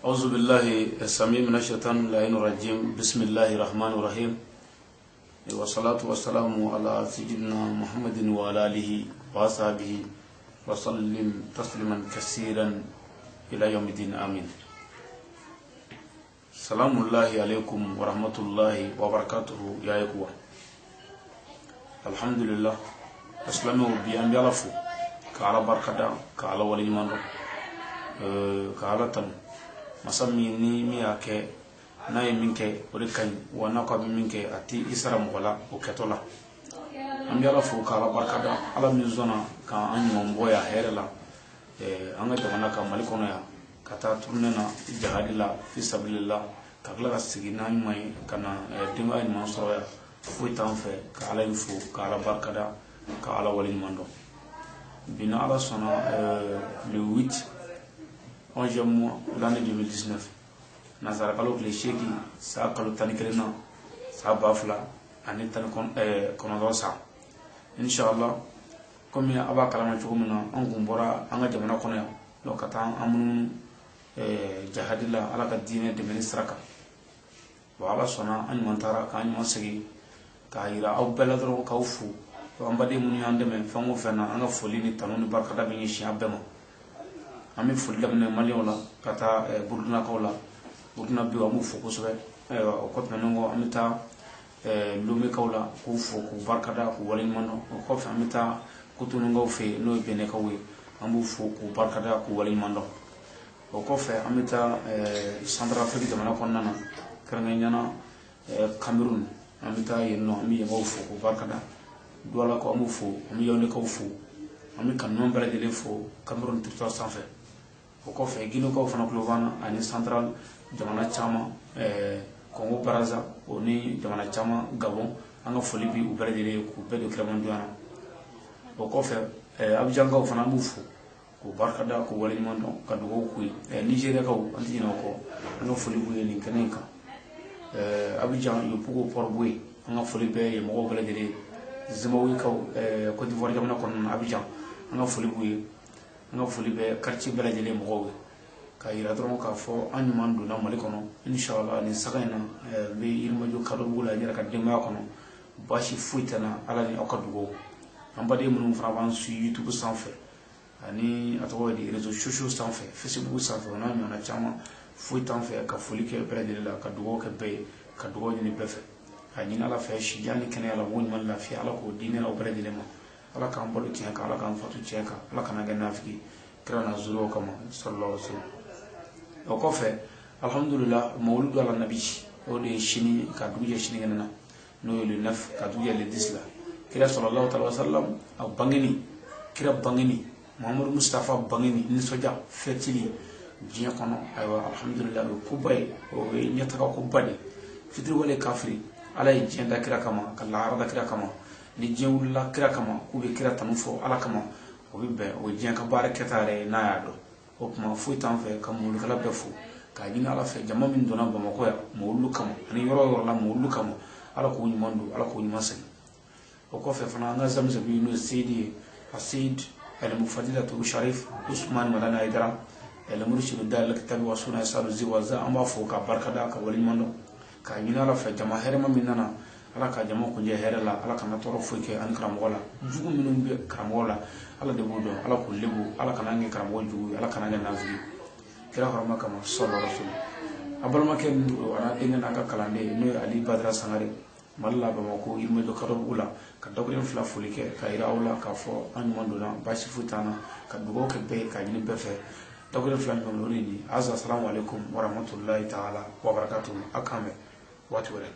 أعوذ بالله السميع من الشيطان اللعين الرجيم. بسم الله الرحمن الرحيم، والصلاة والسلام على سيدنا محمد وعلى آله وصحبه وسلم تسليما كثيرا إلى يوم الدين، آمين. سلام الله عليكم ورحمة الله وبركاته يا إخوة. الحمد لله، silamɛw, bi an bɛ Ala fo ka Ala barikada, ka Ala waleɲuman dɔn, ka Ala tanu, masa min ni min y'a kɛ, n'a ye min kɛ, o de ka ɲi. Wa n'a ko a bɛ min kɛ, a tɛ i sara mɔgɔ la o kɛtɔ la. An bɛ Ala fo ka Ala barikada, Ala min sɔnna k'an ɲuman bɔ yan hɛrɛ la, an ka jamana kan, Mali kɔnɔ yan, ka taa tournée na jahadi la fi sabilillah, ka tila ka segin n'an ɲuman ye ka na denbaya ɲuman sɔrɔ yan. Foyi t'an fɛ ka Ala in fo, ka Ala barikada, ka Ala waleɲuman dɔn. Bi, ni Ala sɔnna, le 8, 11e mois, l'année 2019, nansara kalo tile 8, san kalo 11 na, san 2019 san, inshallah. Komi a b'a kalama cogo min na, an kun bɔra an ka jamana kɔnɔ yan donc ka taa an munumunu jahadi la, Ala ka diinɛ dɛmɛni sira kan. Bon, Ala sɔnna, an ɲuman taara k'an ɲuman segin, k'a yira aw bɛɛ la dɔrɔn k'aw fo. An baden minnu y'an dɛmɛ fɛn o fɛn na, an ka foli ni tanu ni barikada bɛ ɲɛsin a bɛɛ ma. An bɛ foli daminɛ Maliyɛnw la ka taa Burukinakaw la, Burukina bi, an b'u fo kosɛbɛ. Ayiwa, o kɔ tɛmɛnen kɔ, an bɛ taa Lomekaw la k'u fo, k'u barikada, k'u waleɲuman dɔn. O kɔfɛ, an bɛ taa Kotonukaw fɛ yen, n'o ye Bɛnɛkaw ye, an b'u fo k'u barikada, k'u waleɲuman dɔn. O kɔfɛ, an bɛ taa Centrafrique jamana kɔnɔna na, kɛrɛnkɛrɛnnenya la Cameroun, an bɛ taa yen nɔ, an bɛ yenkaw fo k'u barikada. Doualakaw, an b'u fo, an bɛ Yaoundékaw fo, an bɛ kanuɲɔgɔn bɛɛ lajɛlen fo Cameroun territoire sanfɛ. O kɔfɛ, Guinékaw fana tulo b'an na, ani central jamana caman, Congo Brazza, o ni jamana caman, Gabon, an ka foli bi u bɛɛ lajɛlen ye k'u bɛɛ don kiramandonya na. O kɔfɛ, Abidjankaw fana, an b'u fo k'u barikada, k'u waleɲuman dɔn, ka dugawu k'u ye. Nigériakaw, an tɛ ɲinɛ o kɔ, an ka foli b'u ye nin kɛnɛ in kan. Abidjan, Yopougon Port-Bouët, an ka foli bɛ yen mɔgɔw bɛɛ lajɛlen ye. Zimbabwekaw, Côte d'Ivoire jamana kɔnɔna na, Abidjan, an ka foli b'u ye. An ka foli bɛ quartier bɛɛ lajɛlen mɔgɔw ye, k'a yira dɔrɔn k'a fɔ an ɲuman donna Mali kɔnɔ, inshallah. Nin saga in na, n bɛ Yirimajɔ Kadɔbugu la, n yɛrɛ ka denbaya kɔnɔ, baasi foyi tɛ n na, Ala ni aw ka dugawu. An baden minnu fana b'an suit YouTube sanfɛ ani a tɔgɔ ye di, réseaux sociaux sanfɛ, Facebook sanfɛ, o n'a ɲɔgɔnna caman, foyi t'an fɛ ka foli kɛ bɛɛ lajɛlen la, ka dugawu kɛ bɛɛ ye, ka dugawu ɲini bɛɛ fɛ, ka ɲini Ala fɛ sijan ni kɛnɛya la, ko ɲuman, lafiya, Ala k'o di ne n'aw bɛɛ lajɛlen ma. Ala k'an balo tiɲɛ kan, Ala k'an fatu tiɲɛ kan, Ala kana kɛ nafigi kira na zuruw kama, sallallahu alaihi wasallam. O kɔfɛ, alhamdulillah, mawuludu ala nabi, o de ye sini ka dugu jɛ sinikɛnɛ na, n'o ye le 9 ka dugu jɛ le 10 la, kira sallallahu alaihi wasallam a bangeni, kira bangeni, Muhammadu Mustafa bangeni nisɔndiya fɛtili diɲɛ kɔnɔ. Ayiwa, alhamdulillah, o ye koba ye, o ye ɲɛtaga koba de ye. Fitiriwale kafiri, Ala ye diɲɛ da kira kama, ka lahara da kira kama. Ni diɲɛ wulila kira kama k'u bɛ kira tanu fɔ Ala kama, o bɛ bɛn o ye diɲɛ ka baara kɛta yɛrɛ ye n'a y'a dɔn. O tuma, foyi t'an fɛ ka mawulukɛla bɛɛ fo, k'a ɲini Ala fɛ, jama min donna Bamakɔ yan mawulu kama ani yɔrɔ o yɔrɔ la mawulu kama, Ala k'o ɲuman don, Ala k'o ɲuman segin. O kɔfɛ fana, an ka zamizabi, n'o ye seyidi ye, a seyid alimufadilatu Sharif Usman Madani Haidara alimurisidu dal kitabi wa suna sadu ziwaza, an b'a fo ka barikada, ka waleɲuman dɔn, k'a ɲini Ala fɛ, jama hɛrɛma min nana, Ala ka jama kunjɛ hɛrɛ la, Ala kana tɔɔrɔ foyi kɛ an karamɔgɔ la. Jugu minnu bɛ karamɔgɔ la, Ala de b'o dɔn, Ala k'u lebu, Ala kana an kɛ karamɔgɔ jugu ye, Ala kana an kɛ nafigi kira hɔrɔma kama, sɔlɔ rasul. A balimakɛ min don, a n'a denkɛ n'a ka kalanden, n'o ye Ali Badara Sangare, Mali la, Bamakɔ, Yirimajɔ Kadɔbugu la, ka dakuruɲɛ fila foli kɛ ka yira aw la k'a fɔ an ɲuman donna, baasi foyi t'an na, ka dugawu kɛ bɛɛ ye, k'a ɲini bɛɛ fɛ. Dakuruɲɛ fila min o de ye nin ye. Aza salamu aleykum warahmatulahi taala wabarakatuhu. A k'an bɛn waati wɛrɛ.